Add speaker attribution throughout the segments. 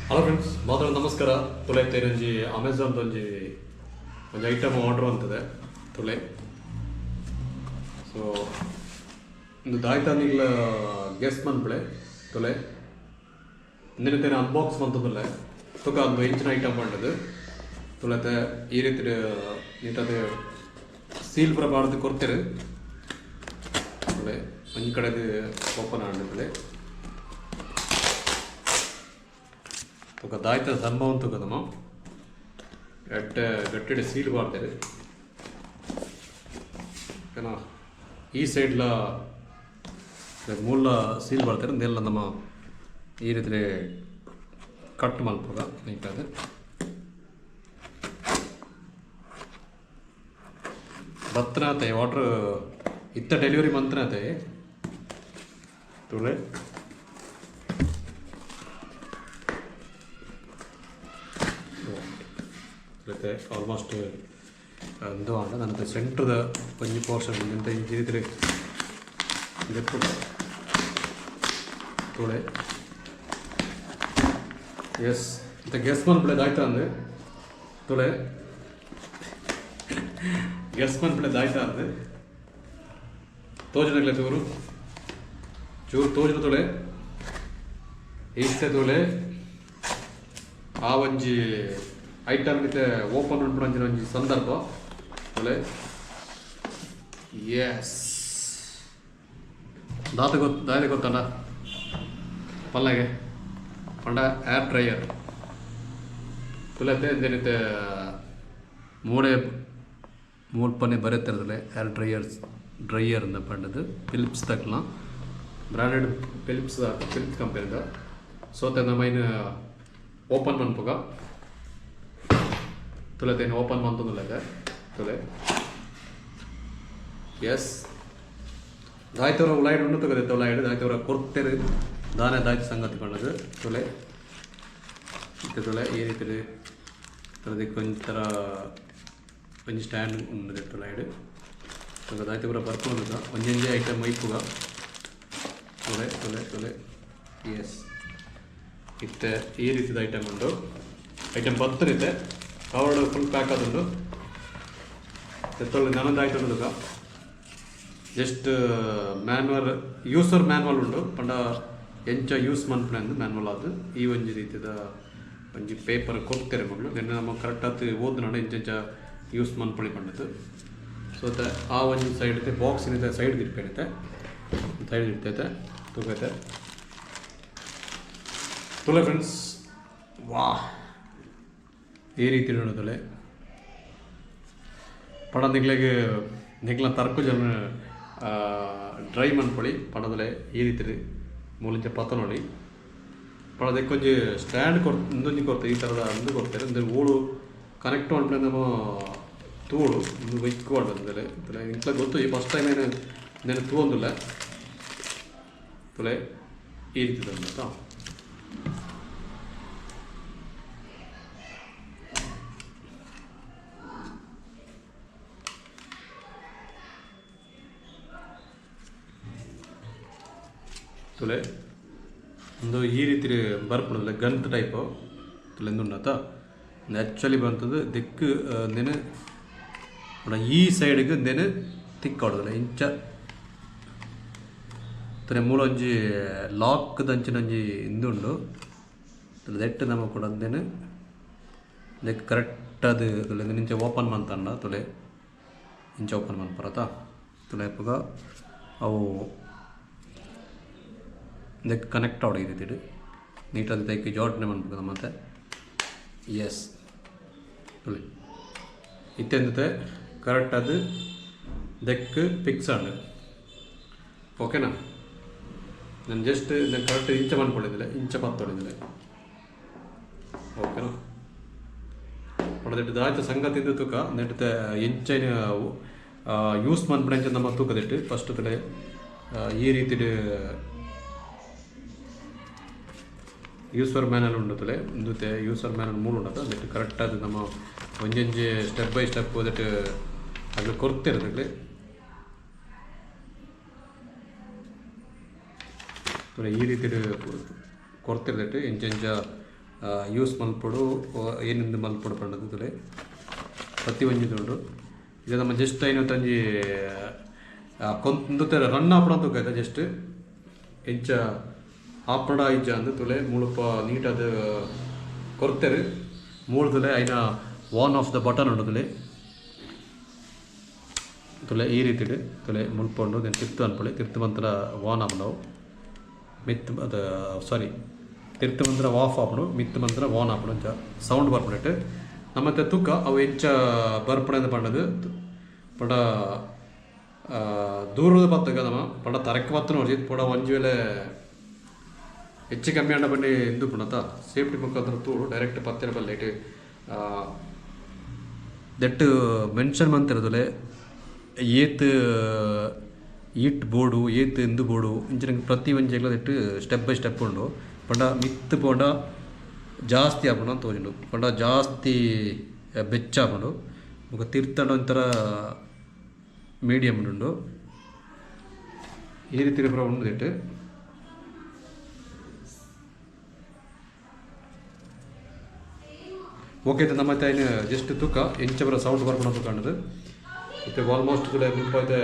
Speaker 1: Hello friends, ಮಾತ್ರ ನಮಸ್ಕಾರ. ತುಲೆ ತೇರಂಜಿ Amazon ಒಂಜಿ ಒಂಜಿ ಐಟಮ್ ಆರ್ಡರ್ ಅಂತದೆ ತುಲೆ. ಸೊ ಇಂದು ದಾಯ್ತಾ ನಿಗ್ಲ ಗೆಸ್ ಮನ್ಪಳೆ ತುಲೆ. ಇಂದಿನ ತೇನ ಅನ್ಬಾಕ್ಸ್ ಮಂತದಲ್ಲ ತುಕ ಒಂದು ಇಂಚಿನ ಐಟಮ್ ಪಂಡದು ತುಲತೆ ಈ ರೀತಿ ನೀಟದ ಸೀಲ್ ಪೂರ ಪಾಡ್ದು ಕೊರ್ತೆರ್ ತುಲೆ. ಒಂಜಿ ಕಡೆದು ಓಪನ್ ಆಂಡ್ ತುಕ ದಾಯ್ತ ಸಂಭವ ತುಕದಮ ಎಡ್ಡೆ ಗಟ್ಟಿಡೆ ಸೀಲ್ ಪಾಡ್ದೆರ್. ಓಕೆನಾ? ಈ ಸೈಡ್ಲ ಮೂಲ ಸೀಲ್ ಪಾಡ್ದೆರ್. ಇಂದೆಲ್ಲ ನಮ್ಮ ಈ ರೀತಿ ಕಟ್ ಮಲ್ಪುಗ ನೀಟಾದ್. ಬತ್ತನಾತೆ ಆರ್ಡ್ರ್ ಇತ್ತ ಡೆಲಿವರಿ ಮಂತನಾತೆ ತುಳೆ. ಮತ್ತೆ ಆಲ್ಮೋಸ್ಟ್ ಒಂದು ಆಂಡ ನನ್ನ ಸೆಂಟ್ರದ ಒಂಜಿ ಪೋರ್ಷನ್ ಇಂತ ಈ ರೀತಿ ದೆಪ್ಪುಗ ತುಳೆ. ಎಸ್, ಇಂತ ಗೆಸ್ ಮನ್ಪುಲೆ ದಾಯ್ತ ಅಂದ್ ತುಳೆ. ಗೆಸ್ ಮನ್ಪುಲೆ ದಾಯ್ತ ಅಂದ್ ತೋಜನಗ್ಲೆ ಚೂರು ಚೂರು ತೋಜನ ತುಳೆ. ಇತ್ತೆ ತುಳೆ ಆ ಒಂಜಿ ಐಟಮ್ ಇತ್ತೆ ಓಪನ್ ಮನ್ಪುನ ಒಂಜಿ ಸಂದರ್ಭ ತುಳೆ. ಎಸ್, ದಾತ ಗೊತ್ತ ದಾದ ಗೊತ್ತಲ್ಲ ಪಲ್ಲಾಗೆ ಪಂಡ ಏರ್ ಡ್ರೈಯರ್ ತುಲತೆ. ಇಂದೇನಿತ್ತೆ ಮೂಡೆ ಮೂಲ್ಪನೆ ಬರೆತಿರದಲೆ ಏರ್ ಡ್ರೈಯರ್ಸ್ ಡ್ರೈಯರ್ ಅಂದ ಪಂಡದು. ಫಿಲಿಪ್ಸ್ ತಕ್ಲ ಬ್ರಾಂಡೆಡ್ ಫಿಲಿಪ್ಸ್, ಫಿಲಿಪ್ಸ್ ಕಂಪನಿದ. ಸೊ ನಮ್ಮ ಐನ್ ಓಪನ್ ಮನ್ಪುಗ ತುಲತೆ. ಓಪನ್ ಮಂತೊಂದುಲ್ಲೆತೆ ತುಲೆ. ಎಸ್, ದಾಯ್ತವರ ಉಲಾಯ್ಡ್ ಉಂಡು ತಗದೈತೆ. ಉಲಾಯ್ಡ್ ದಾಯ್ತವರ ಕೊರ್ತೆರ್ ದಾನೆ ದಾಯ್ತ ಸಂಗತಿ ಪಂಡದು ತುಲೆ. ಇತ್ತೆ ತುಲೆ, ಈ ರೀತಿ ತುಲದಿಕ್ ಒಂಥರ ಒಂಜಿ ಸ್ಟ್ಯಾಂಡ್ ಉಂಡು ತುಲಾಯ್ಡ್. ದಾಯ್ತ ಪೂರ ಬರ್ಪುಂಡು. ಒಂಜೊಂಜಿ ಐಟಮ್ ಮೈಪುಗ ತುಲೆ ತುಲೆ ತುಲೆ. ಎಸ್, ಇತ್ತೆ ಈ ರೀತಿದ ಐಟಮ್ ಉಂಡು. ಐಟಮ್ ಬತ್ತನಿತ್ತೆ ಕವರ್ಡ್ ಫುಲ್ ಪ್ಯಾಕ್ ಆದುಂಡು. ತೆತ್ತೊಳ್ಳೆ ನನೊಂದು ಐಟಮ್ ಉಂಡು. ಜಸ್ಟ್ ಮ್ಯಾನ್ಯುವಲ್, ಯೂಸರ್ ಮ್ಯಾನ್ಯುವಲ್ ಉಂಡು. ಪಂಡ ಎಂಚ ಯೂಸ್ ಮನ್ಪುನೆ ಮ್ಯಾನ್ಯುವಲ್ ಆದ್ ಈ ಒಂಜಿ ರೀತಿದ ಒಂಜಿ ಪೇಪರ್ ಕೊರ್ತೆರ್ ಮೊಗ್ಲು. ನೆನ್ನೆ ನಮ ಕರೆಕ್ಟ್ ಆತ್ ಓದುನಡ ಎಂಚ ಯೂಸ್ ಮನ್ಪೊಳಿ ಪಂಡದು. ಸೊ ಆ ಒಂಜಿ ಸೈಡ್ ಬಾಕ್ಸ್ ಏನಿದೆ ಸೈಡ್ ಇಡ್ಪೇನಿತ್ತೆ, ಸೈಡ್ ಇಡ್ತೈತೆ ತೂಕೈತೆ ತುಲೆ. ಫ್ರೆಂಡ್ಸ್, ವಾ, ಈ ರೀತಿ ನೋಡೋದಲೆ. ಪಡ ನಿಗ್ಲೆಗ್ ನಿಗ್ಲ ತರ್ಕು ಜನ ಡ್ರೈ ಮನ್ಪೊಳಿ ಪಣದಲೆ. ಈ ರೀತಿ ಮೂಲಂಚ ಪತ್ತನೊಳಿ ಪಣ. ಅದಕ್ಕೊಂಜಿ ಸ್ಟ್ಯಾಂಡ್ ಕೊರ್ ಇಂದೊಂಜಿ ಕೊರ್ತೆ, ಈ ಥರದ ಅಂದು ಕೊರ್ತಾರೆ. ಅಂದ್ರೆ ಓಳು ಕನೆಕ್ಟ್ ಮನ್ಪುನೆ ನಮ್ಮ ತೂಡು ಇಂದು ಬೈಕ್ ಅಂದಲೆ ತುಲೆ. ಇಂಕ್ಲ ಗೊತ್ತು, ಈ ಫಸ್ಟ್ ಟೈಮ್ ಏನು ನೇನು ತೂವೊಂದುಲ್ಲ ತುಲೆ. ಈ ರೀತಿ ಬಂದತಾ ತುಲೆ. ಒಂದು ಈ ರೀತಿ ಬರ್ಪುಂಡು ಗಂತ್ ಟೈಪು ತುಲೆ. ಉಂಡತ ಆ್ಯಕ್ಚುಲಿ ಬಂತದ್ದು ದಿಕ್ಕು ನೆನೆ ಈ ಸೈಡ್ಗೆ ನೆನೆ ತಿಕ್ಕಾಡೋದಿಲ್ಲ ಇಂಚ ತುಲೆ. ಮೂಲ ಒಂಜಿ ಲಾಕ್ ದಂಚಿನ ಒಂಜಿ ಇಂದುಂಡು ತುಲೆ. ದೆಟ್ಟು ನಮ್ಮ ಕೂಡ ಅಂದೇನೆ ದೆಕ್ ಕರೆಕ್ಟ್ ಅದು ತುಲೆ. ಇಂಚ ಓಪನ್ ಮಂತಂಡ ತುಲೆ. ಇಂಚ ಓಪನ್ ಮನ್ಪರತ ತುಲೆ. ಅಪಗ ಅವು ಇದಕ್ಕೆ ಕನೆಕ್ಟ್ ಆವಡ್ ಈ ರೀತಿಡ್ ನೀಟಾದ ದೈಕ್ ಜೋಡಣೆ ಮನ್ಪುಗ ಮತ್ತೆ. ಎಸ್, ತುಲೆ, ಇತ್ತೆಂದತೆ ಕರೆಕ್ಟ್ ಅದು ದೆಕ್ ಫಿಕ್ಸ್ ಆಂಡ್. ಓಕೆನಾ? ನಾನು ಜಸ್ಟ್ ಇದನ್ನು ಕರೆಕ್ಟ್ ಇಂಚ ಮನ್ಕೊಂಡಿದ್ದಿಲ್ಲ, ಇಂಚ ಪತ್ತೊಡಿದ್ದಿಲ್ಲ. ಓಕೆನಾ? ಪಂಡ ದಾಯ್ತ ಸಂಗತಿ ತೂಕ ನೆಟ್ಟ ಎಂಚ ಯೂಸ್ ಮನ್ಪುನ ಎಂಚ ನಮ್ಮ ತೂಕದಿಟ್ಟು. ಫಸ್ಟ್ ತುಲೆ, ಈ ರೀತಿಡ್ ಯೂಸರ್ ಮ್ಯಾನುವಲ್ ಉಂಡು ತುಲೆ. ಉಂದುತೆ ಯೂಸರ್ ಮ್ಯಾನುವಲ್ ಮೂಲು ಉಂಡತ. ನೆಟ್ ಕರೆಕ್ಟ್ ಆದ್ ನಮ್ಮ ಒಂಜೊಂಜಿ ಸ್ಟೆಪ್ ಬೈ ಸ್ಟೆಪ್ that ಅಗ್ಲು ಕೊರ್ತೆರ್ ಅಗ್ಲೆ ತುಲೆ. ಈ ರೀತಿಡ್ ಕೊರ್ತೆರ್. ಎಂಚ ಎಂಚ ಯೂಸ್ ಮಲ್ಪೊಡು, ಏನಿಂದ ಮಲ್ಪೊಡು ಪಂಡದು ತುಲೆ ಪ್ರತಿ ಒಂಜಿ ಉಂಡು. ಇದು ನಮ್ಮ ಜಸ್ಟ್ ಐನೊತ್ತಂಜಿ ಕೊಂತ ರನ್ ಆಪಣ ತೂಕ ಜಸ್ಟ್ ಎಂಚ ಆಪಣ ಇಜ್ಜ ಅಂದ್ ತುಲೆ ಮುಲ್ಪ ನೀಟಾದ್ ಕೊರ್ತೆರ್. ಮೂಲು ತುಲೆ ಐನ ಆನ್ ಆಫ್ the button ಉಂಡು ತುಲೆ ತುಲೆ ಈ ರೀತಿಡ್ ತುಲೆ ಮುಲ್ಪ ಉಂಡು. ದೆನ್ ತಿರ್ತು ಅನ್ಪೊಳಿ ತಿರ್ತು ಮಂತ್ರ ಆನ್ ಆಪುಂಡು, ಮಿತ್ತ್ ಅದು ಸಾರಿ ತಿರ್ತು ಮಂತ್ರ ಆಫ್ ಆಪುಂಡು, ಮಿತ್ತ್ ಮಂತ್ರ ಆನ್ ಆಪುಂಡು. ಅಂಚ ಸೌಂಡ್ ಬರ್ಪುಂಡು. ನಮ್ಮತ್ತೆ ತೂಕ ಅವು ಎಂಚ ಬರ್ಪುಂಡು ಪಂಡದು ಪಂಡ ದೂರದ ಬತ್ತಗ ನಮ್ಮ ಪಂಡ ತರಕ್ಕೆ ಬತ್ತನ ನೋಡ್ಜಿ ಪೋಡ ಒಂಜಿ ವೇಳೆ ಹೆಚ್ಚು ಕಮ್ಮಿ ಅಂಡ ಬಂಡಿ ಇಂದು ಪುಣತ ಸೇಫ್ಟಿ ಮುಖಾಂತರ ತೂಡು ಡೈರೆಕ್ಟ್ ಪತ್ತಿರ ಬಲ್ಲೆ. That mention ಮಂತಿರದುಲೆ ಏತ್ ಈಟ್ ಬೋಡು ಏತ್ ಇಂದು ಬೋಡು ಇಂಚಿನ ಪ್ರತಿ ಒಂಜಿ that step by step ಉಂಡು. ಪಂಡ ಮಿತ್ತ್ ಪೋಂಡ ಜಾಸ್ತಿ ಆಪುಂಡು ಅಂತ ತೋಜುಂಡು, ಪಂಡ ಜಾಸ್ತಿ ಬೆಚ್ಚ ಆಪುಂಡು. ಬೊಕ ತಿರ್ತಂಡ ಒಂಥರ ಮೀಡಿಯಮ್ ಉಂಡು. ಈ ರೀತಿ ಪೂರ ಉಂಡು that. Okay, ನಮ್ಮ ಐನ ಜಸ್ಟ್ ತೂಕ ಎಂಚ ಪೂರ ಸೌಂಡ್ ಬರ್ಪುಂಡು ಅಂತ ಕಾಣುದು. ಇತ್ತೆ ಆಲ್ಮೋಸ್ಟ್ ತುಲೆ ಮುಲ್ಪ ಇತ್ತೆ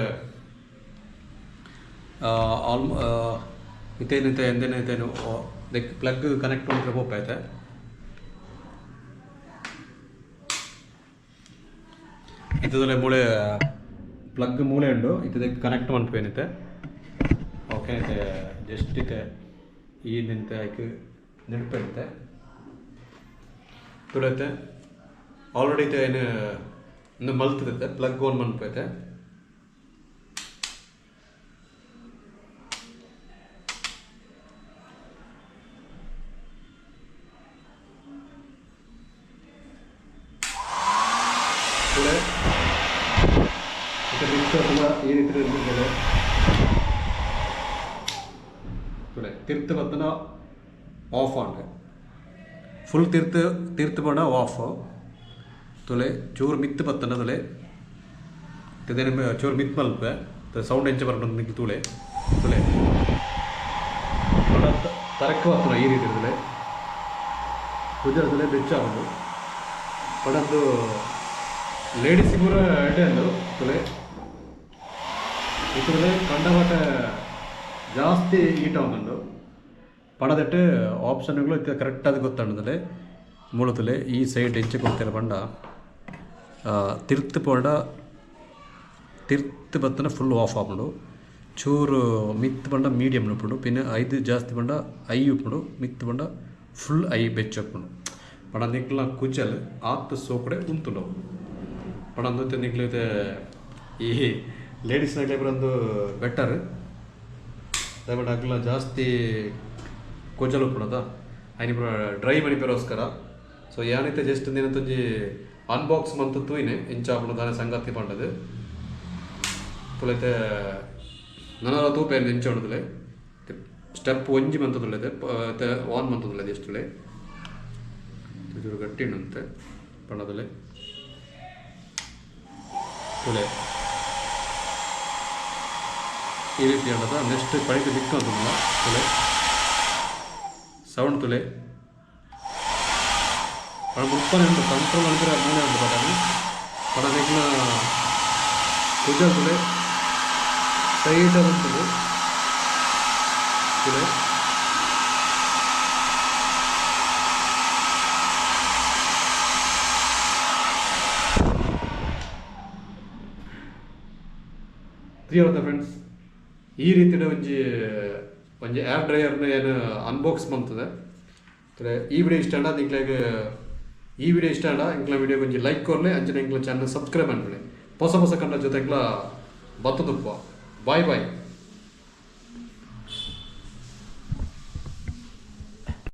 Speaker 1: ಆಲ್ಮೋ ಇತ್ತೇನಿತ್ತೆ ಎಂದೇನ ಇತ್ತೇನು ದೆಕ್ ಪ್ಲಗ್ ಕನೆಕ್ಟ್ ಮಲ್ಪರೆ ಪೋಪ ಐತೆ. ಇತ್ತದಲ್ಲೇ ಮೂಳೆ ಪ್ಲಗ್ ಮೂಳೆ ಉಂಡು, ಇತ್ತದಕ್ಕೆ ಕನೆಕ್ಟ್ ಮನ್ಪೇನಿತ್ತೆ. ಓಕೆ, ಇತ್ತೆ ಜಸ್ಟ್ ಇತ್ತೆ ಈ ನಿಂತೆ ಐಕ್ ನಿಡ್ಪೆಂತೆ ತುಳೈತೆ. ಆಲ್ರೆಡಿ ಇತ್ತೆ ಏನು ಇನ್ನು ಮಲ್ತದೈತೆ, ಪ್ಲಗ್ ಆನ್ ಮನ್ಪೈತೆ. ತುಳೆ ಇತ್ತೆ ಮಿಕ್ಸ್ ತುಂಬ ಈ ರೀತಿ ಇರ್ತದೆ. ತುಳೆ ತಿರ್ತು ಬತ್ತನ ಆಫ್ ಆಂಡ್ ಫುಲ್ ತಿರ್ತು ತಿರ್ತು ಪಂಡ ಆಫ್. ತುಲೆ ಚೂರು ಮಿತ್ತು ಬತ್ತನ ತುಲೆ ತಿದೇನೆ ಚೂರು ಮಿತ್ ಮಲ್ಪೆ ಸೌಂಡ್ ಎಂಚ ಬರ್ಪುಂಡು ನಿಕ್ಲು ತೂಲೆ. ತುಲೆ ತರಕ್ಕೆ ಬತ್ತನ ಈ ರೀತಿ ತುಲೆ ಕುಜಲ್ ತುಲೆ ಬೆಚ್ಚ ಆಪುಂಡು. ಪಂಡಂದು ಲೇಡೀಸ್ ಪೂರ ಎಡ್ಡೆ ಅಂದು. ತುಲೆ ಇತ್ತುಲೆ ಕಂಡಬಟ್ಟೆ ಜಾಸ್ತಿ ಹೀಟ್ ಆವೊಂದುಂಡು. ಪಣದೆಟ್ ಆಪ್ಷನ್ಗಳು ಇತ್ತೆ ಕರೆಕ್ಟ್ ಆದ್ ಗೊತ್ತುಂಡು. ಮೂಲು ತುಲೆ ಈ ಸೈಡ್ ಎಂಚ ಕೊರ್ತೆರ್ ಪಂಡ ತಿರ್ತ್ ಪೋಂಡ ತಿರ್ತ್ ಬತ್ತನ ಫುಲ್ ಆಫ್ ಆಪುಂಡು. ಚೂರು ಮಿತ್ತ್ ಪಂಡ ಮೀಡಿಯಮ್ ಉಪ್ಪುಂಡು, ಪಿನ್ನ ಐದು ಜಾಸ್ತಿ ಪಂಡ I ಉಪ್ಪುಂಡು, ಮಿತ್ತ್ ಪಂಡ ಫುಲ್ I ಬೆಚ್ಚ ಉಪ್ಪುಂಡು. ಪಂಡ ನಿಕ್ಲ್ನ ಕುಜಲ್ ಆತ್ ಸೋಕಡೆ ಉಂತುಂಡು. ಪಂಡ ಅಂದು ನಿಕ್ಲ್ ಇತ್ತೆ ಈ ಲೇಡೀಸ್ನಕ್ಲೆ ಪೂರ ಉಂದು ಬೆಟರ್. ದಾಯೆ ಪಂಡ ಅಕ್ಲ್ನ ಜಾಸ್ತಿ ಕುಜಲ್ ಉಪ್ಪುಂಡತ, ಐನ್ ಪೂರ ಡ್ರೈ ಮನಿಪೆರೋಸ್ಕರ. ಸೊ ಯಾನಿತ್ತೆ ಜಸ್ಟ್ ಒಂಜಿ ಅನ್ಬಾಕ್ಸ್ ಮಂತ್ ತೂಯಿನೆ ಎಂಚ ಆಪುಂಡು ದಾನೆ ಸಂಗತಿ ಪಂಡದು. ತುಲೈತೆ ನನಲ ತೂಪೆ ಎಂಚ ಉಂಡುದುಲೆ ಸ್ಟೆಪ್ ಒಂಜಿ ಮಂತುದುಲ್ಲೆತೆ ಆನ್ ಮಂತುದುಲ್ಲೆತೆ ಎಷ್ಟುಲೆ ಚೂರು ಗಟ್ಟಿ ಉಂಡುಂತೆ ಪಂಡದುಲೆ. ತುಲೆ ಈ ರೀತಿ ಉಂಡದ ನೆಕ್ಸ್ಟ್ ಪಣಿಟ್ ಮಿಕ್ಕ ಉಂತುಂಡ. ತುಲೆ ಸೌಂಡ್ ತುಲೆ ಪಂಡ ಮುಪ್ಪನೆ ಉಂಡು ಕಂಟ್ರೋಲ್ ಮನ್ಪೆರೆ ಮೂಲೆ ಉಂಡು ಬಟನ್. ಪಂಡ ನಿಕ್ಲ್ನ ಕುಜಲ್ ತುಲೆ ಟೈಟ್ ಆದ್ ಉಂತುಂಡು. ತುಲೆ ತ್ರೀ ಫ್ರೆಂಡ್ಸ್, ಈ ರೀತಿಯ ಒಂಜಿ ಒಂಜಿ ಏರ್ ಡ್ರೈಯರ್ನ ಏನು ಅನ್ಬಾಕ್ಸ್ ಮಂತದೆ. ಈ ವಿಡಿಯೋ ಇಷ್ಟ ಆಂಡ ನಿಕ್ಲೆಗ್ ಈ ವಿಡಿಯೋ ಇಷ್ಟ ಆಂಡ ಎಂಕ್ಲ ವಿಡಿಯೋ ಒಂಜಿ ಲೈಕ್ ಕೊರ್ಲೆ, ಅಂಚನೆ ಎಂಕ್ಲ ಚಾನಲ್ ಸಬ್ಸ್ಕ್ರೈಬ್ ಮನ್ಪುಲೆ. ಹೊಸ ಹೊಸ ಕಂಡ ಜೊತೆ ಎಂಕ್ಲ ಬತ್ತದುಪ್ಪ. Boy boy.